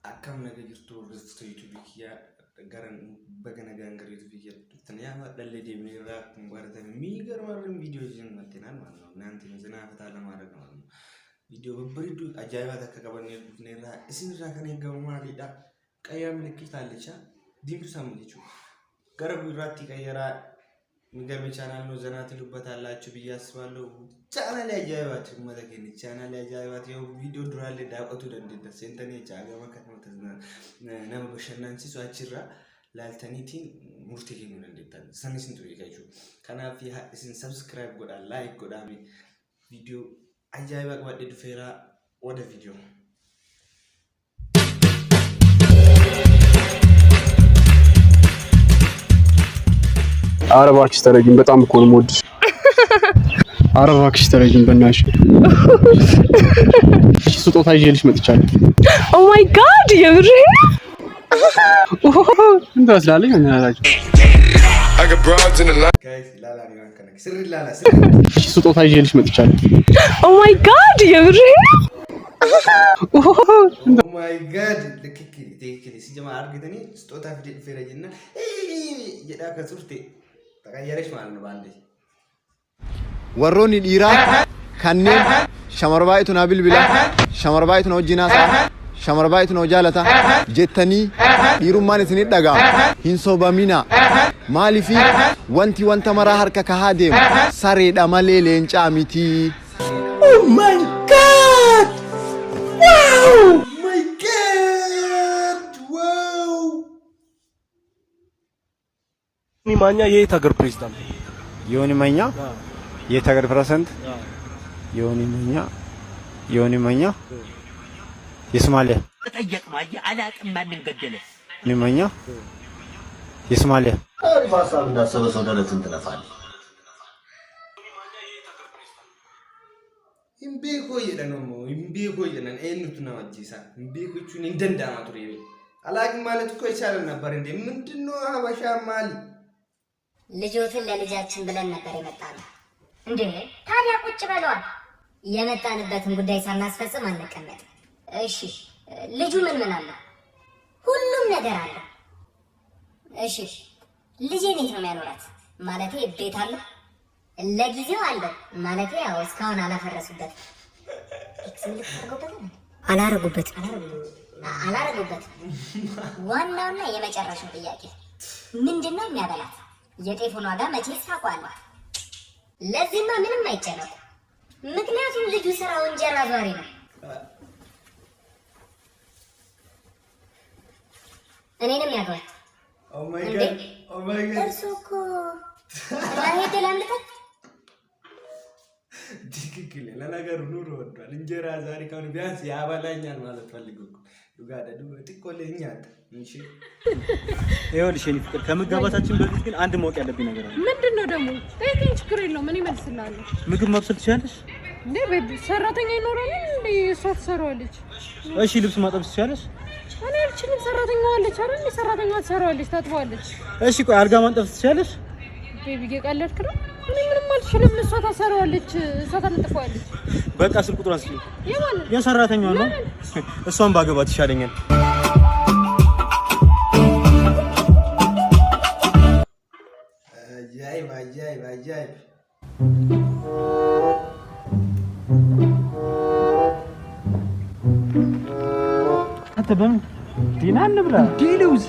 Akkam naga jirtu hordoftoota YouTubeii kiyyaa gara baga nagaan gara YouTubeii kiyyaa dhuftan yaa dhallee deemnee irraa akkuma baratan miigarmaarrin viidiyoo jiran ማለት ነው። እናንተ ዘና ፈታ ለማድረግ ማለት ነው። Viidiyoo babbareedduu ajaa'ibaa takka qabannee dhufne irraa isin irraa kan eegamu maalidha? ቀያ ምልክት አለች diimtuu ሳም jechuudha. Gara gurraatti ቀየራ የሚገርም ቻናል ነው። ዘና ትሉበታላችሁ ብዬ አስባለሁ። Chaanaalii ajaa'ibaati uummata keenya chaanaalii ajaa'ibaati yoo viidiyoo duraallee daawwatuu dandeetta seentanii jecha akka nama bashannansiisu achirraa laaltaniitiin murtee kennuu dandeettan sanis hin ture jechuudha. Kanaaf isin subscribe godhaa, like godhaa, viidiyoo ajaa'ibaa qabadhee dhufeera ወደ ቪዲዮ. ኧረ እባክሽ ተረጂኝ፣ በጣም እኮ ነው የምወድሽ። ኧረ እባክሽ ተረጂኝ በእናትሽ። ስጦታ ይዤልሽ መጥቻለሁ። Oh my God፣ የምርህን ነው? ምን ትመስላለች? ምን Guys, ilaalaa waan kana sirri ilaalaa sirri. ስጦታ ይዤልሽ መጥቻለሁ። Oh my God፣ የምርህን ነው? Oh my God, ትክክል ትክክል። ሲጀመር argitanii ስጦታ fidee dhufeera jennaan jedhaa akka turte ተቀየረች ማለት ነው በአንዴ። Warroonni dhiiraa kanneen shamara baay'eetu naa bilbila, shamara baay'eetu na wajjin haasa'a, shamara baay'eetu na jaalata jettanii dhiirummaan isinit dhaga'ama. Hin sobaminaa. Maaliifi wanti wanta maraa harka kahaa deemu sareedha malee leencaa miti. Oh my God! Wow! My God! Wow! ማኛ የየት ሀገር ፕሬዝዳንት? ዮኒ ማኛ የት ሀገር ፕሬዝዳንት? ዮኒ ማኛ፣ ዮኒ ማኛ የሶማሊያ። ጠየቅ ነው። አየህ፣ አላቅም ማንን ገደለ። ዮኒ ማኛ የሶማሊያ። አሪፍ ሀሳብ እንዳሰበ ሰው ደረትን ትነፋለህ። Hin beekoo jedhan ammoo hin beekoo jedhan eenyutu nama ajjeesaa? Hin beeku jechuun hin danda'ama ture. አላቅም ማለት እኮ ይቻላል ነበር እንዴ! ምንድነው ሀበሻ ማሊ? ልጆትን ለልጃችን ብለን ነበር የመጣነው። እንዴ ታዲያ ቁጭ በለዋል። የመጣንበትን ጉዳይ ሳናስፈጽም አንቀመጥም። እሺ ልጁ ምን ምን አለ? ሁሉም ነገር አለ። እሺ ልጄን የት ነው የሚያኖራት? ማለቴ ቤት አለ? ለጊዜው አለ። ማለቴ ያው እስካሁን አላፈረሱበትም። X ምልክት አድርገውበታል? አላረጉበትም። አላረጉበትም። ዋናውና የመጨረሻው ጥያቄ ምንድን ነው የሚያበላት? የጤፉን ዋጋ መቼስ ታውቀዋለህ። ለዚህማ ምንም አይጨነቁ። ምክንያቱም ልጁ ስራው እንጀራ ዟሪ ነው። እኔንም ያግባል። Oh my እንዴ God! Oh my God! እርሱ እኮ ሄደ ላምልጠት። ትክክል። ለነገሩ ኑሮ ወዷል። እንጀራ ዛሬ ከሆነ ቢያንስ ያበላኛል ማለት ፈልጎ እኮ ዱጋዳ ዱ xiqqoolee nyaata እንሺ። ይኸውልሽ የኔ ፍቅር፣ ከመጋባታችን በፊት ግን አንድ ማወቅ ያለብኝ ነገር አለ። ምንድን ነው ደግሞ? ጠይቀኝ፣ ችግር የለውም፣ እኔ እመልስልሃለሁ። ምግብ ማብሰል ትችላለሽ? እንዴ baby፣ ሰራተኛ ይኖራል እንዴ? እሷ ትሰራዋለች። እሺ ልብስ ማጠብ ትችላለሽ? እኔ አልችልም። ሰራተኛዋ አለች አይደል? ሰራተኛዋ ትሰራዋለች፣ ታጥበዋለች። እሺ ቆይ አልጋ ማንጠፍ ትችላለሽ? Baby፣ እየቀለድክ ነው? እኔ ምንም አልችልም። እሷ ታሰራዋለች፣ እሷ ታነጥፈዋለች። በቃ ስልክ ቁጥሯን ስጪኝ። የማንን? የሰራተኛዋን ነው። እሷን ባገባት ይሻለኛል። Ajaa'iba, ajaa'iba, ajaa'iba! አንተ በምን ዲና እንብላ ለውዝ።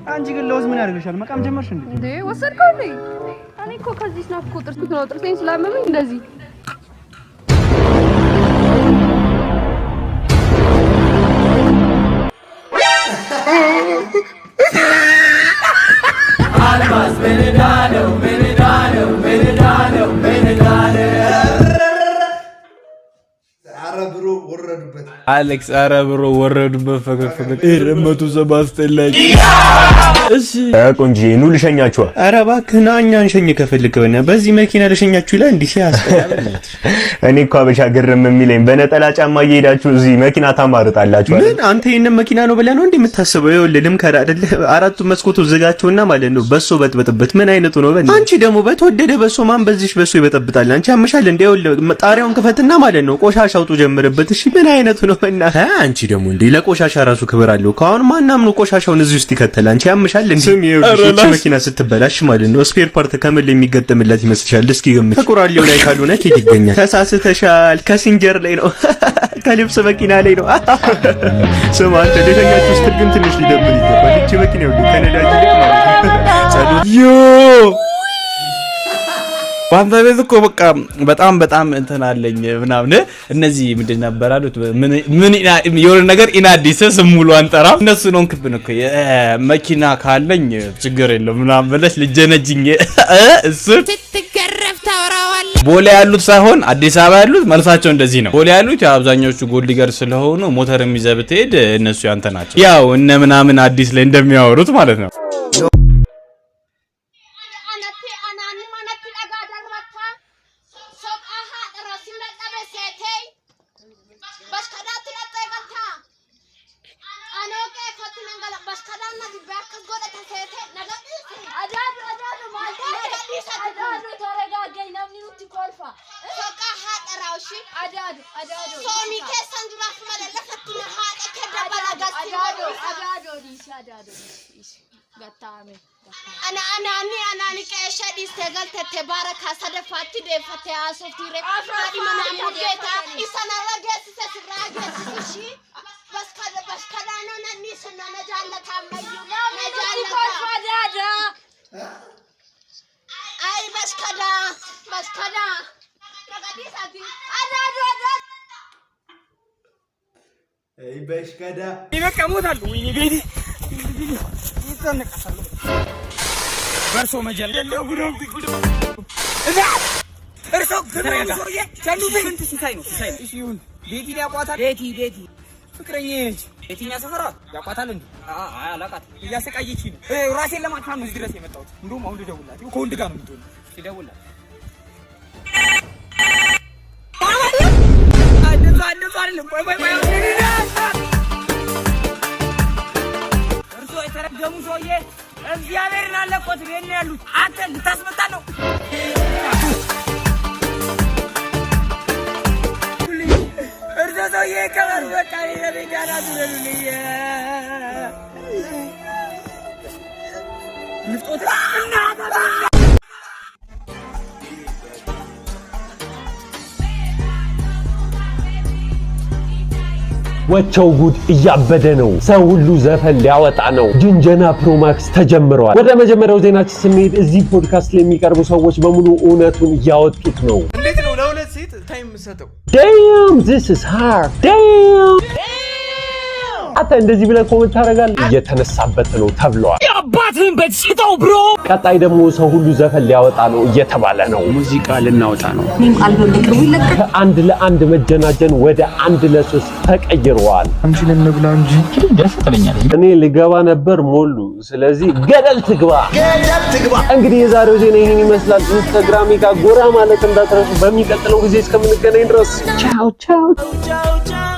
አንቺ ግን ለውዝ ምን ያደርግሻል? መቃም ጀመርሽ እንዴ? እንዴ ወሰድከው እንዴ? እኔ እኮ ከዚህ ስናፍ እኮ ጥርስ ነው፣ ጥርሴን ስላመመኝ እንደዚህ። ኧረ bro ወረዱበት። አሌክስ ኧረ bro ወረዱበት ፈገግ ፈገግ 179 like። እሺ። ቆንጆ ኑ ልሸኛችኋ። ኧረ እባክህ ና እኛ እንሸኝ ከፈልክ በእናትህ በዚህ መኪና ልሸኛችሁ ይላል እንዲህ ሲያስጠላ። እኔ እኮ አበሻ ግርም የሚለኝ በነጠላ ጫማ እየሄዳችሁ እዚህ መኪና ታማርጣላችሁ አይደል? ምን አንተ ይሄንን መኪና ነው ብለህ ነው እንዴ የምታስበው? ይኸውልህ ልምከርህ አይደለ አራቱ መስኮቱ ዝጋቸውና ማለት ነው በሶ በጥበጥበት። ምን አይነቱ ነው? በእናትህ አንቺ ደግሞ በተወደደ በሶ ማን በዚሽ በሶ ይበጠብጣል? አንቺ ያምሻል እንዴ? ይኸውልህ ጣሪያውን ክፈትና ማለት ነው ቆሻሻ አውጡ ጀምርበት። እሺ ምን አይነቱ ነው? በእናትህ አንቺ ደግሞ እንዴ ለቆሻሻ ራሱ ክብር አለው። ከአሁን ማናምኑ ቆሻሻውን እዚህ ውስጥ ይከተል። አንቺ ያምሻል እንዴ? ስሚ ይኸውልሽ ይህቺ መኪና ስትበላሽ ማለት ነው spare part ከምን ላይ የሚገጠምላት ይመስልሻል? እስኪ ገምች። ከቁራሌው ላይ ካልሆነ ከየት ይገኛል? ተሳስተሻል። ከሲንጀር ላይ ነው፣ ከልብስ መኪና ላይ ነው። ስማ አንተ ልሸኛችሁ ስትል ግን ትንሽ ሊደብር ይገባል። ይህቺ መኪና ይኸውልህ ከነዳጅ ይልቅ ማለት ነው ጸሎት Yo፣ በአንተ ቤት እኮ በቃ በጣም በጣም እንትን አለኝ ምናምን። እነዚህ ምንድን ነበር አሉት? ምን የሆነ ነገር in አዲስ ስም ሙሉ አንጠራም። እነሱ ነው ክብን እኮ መኪና ካለኝ ችግር የለውም ምናምን ብለሽ ልጀነጅኝ እሱን ስትገረፍ ታወራዋለህ። ቦሌ ያሉት ሳይሆን አዲስ አበባ ያሉት መልሳቸው እንደዚህ ነው። ቦሌ ያሉት ያው አብዛኛዎቹ gold digger ስለሆኑ ሞተር ይዘህ ብትሄድ እነሱ ያንተ ናቸው። ያው እነ ምናምን አዲስ ላይ እንደሚያወሩት ማለት ነው። Anatti anaanni manatti dhagaa darbattaa soqaa haadha simna dhabe seetee bashkadaatti dhaxxee galtaa anoo qeefatti nan gala bashkadaan na jibbee akkas godhata seetee naga dhiisi. Adaadu, adaadu, maal Naga dhiisa. Adaadu, ተረጋጋኝ። Namni nutti kolfa. Soqaa haadha raawshi. Adaadu, adaadu. Soomii keessan jiraaf malee lafatti na haadha kee dabala galtiin Adaadu, godhisa. adaadu, dhiisi, adaadu, dhiisi. Gattaame. Ana anaanni anaanni qeeshee dhiistee galtette baarakaa sadaffaatti deeffattee haasoftiire haadhi manaa muddeeta isa narra geessise sirraa geessisu ishii bashkadaanoo nanni sunna na jaallata ammayyuu na Nutti jaallata. kolfa, adaada. Ay, bashkadaa bashkadaa nagadhiisati. Adaadu, adaadu. በሽከዳ በቃ እሞታለሁ። ወይኔ ቤቴ ይጠነቀሳለሁ። በእርሶ መጀል እርሶ ሰውዬ ስንት ሲሳይ ነው ሲሳይ ነው። እሺ ይሁን። ቤቲ ያውቋታል። ቤቲ ቤቲ ፍቅረኛዬ ነች። የትኛ ሰፈሯ ያውቋታል እንዴ? አይ አላውቃትም። እያሰቃየችኝ ነው። ራሴን ለማጥፋት ነው እዚህ ድረስ የመጣሁት። እንደውም አሁን ልደውልላት። ከወንድ ጋር ነው የምትሆነው። ልደውልላት። እንደዛ እንደዛ አይደለም። ቆይ ቆይ ቆይ፣ እርሶ የተረገሙ ሰውዬ እግዚአብሔርን አለቆት ቤት ነው ያሉት። አንተ ልታስመጣ ነው። እርሶ ሰውዬ ከበሩ በቃ ለቤት ያናቱ በሉልኝ። ንፍጦት እናታ። ወቸው ጉድ እያበደ ነው። ሰው ሁሉ ዘፈን ሊያወጣ ነው። ጅንጀና Pro Max ተጀምረዋል። ወደ መጀመሪያው ዜናችን ስንሄድ እዚህ ፖድካስት ላይ የሚቀርቡ ሰዎች በሙሉ እውነቱን እያወጡት ነው። እንዴት ነው ለሁለት ሴት time የምሰጠው? Damn, this is hard, damn። አንተ እንደዚህ ብለህ comment ታደርጋለህ። እየተነሳበት ነው ተብለዋል። የአባትህን ቤት ስጠው bro። ቀጣይ ደግሞ ሰው ሁሉ ዘፈን ሊያወጣ ነው እየተባለ ነው። ሙዚቃ ልናወጣ ነው። እኔም አልበም በቅርቡ ይለቀቃል። ከአንድ ለአንድ መጀናጀን ወደ 1 ለ3 ተቀይረዋል። አንቺን እንብላ እንጂ ደስ ትለኛለች። እኔ ልገባ ነበር ሞሉ። ስለዚህ ገደል ትግባ፣ ገደል ትግባ። እንግዲህ የዛሬው ዜና ይህን ይመስላል። ኢንስታግራሜ ጋር ጎራ ማለት እንዳትረሱ። በሚቀጥለው ጊዜ እስከምንገናኝ ድረስ ቻው ቻው። ቻው ቻው።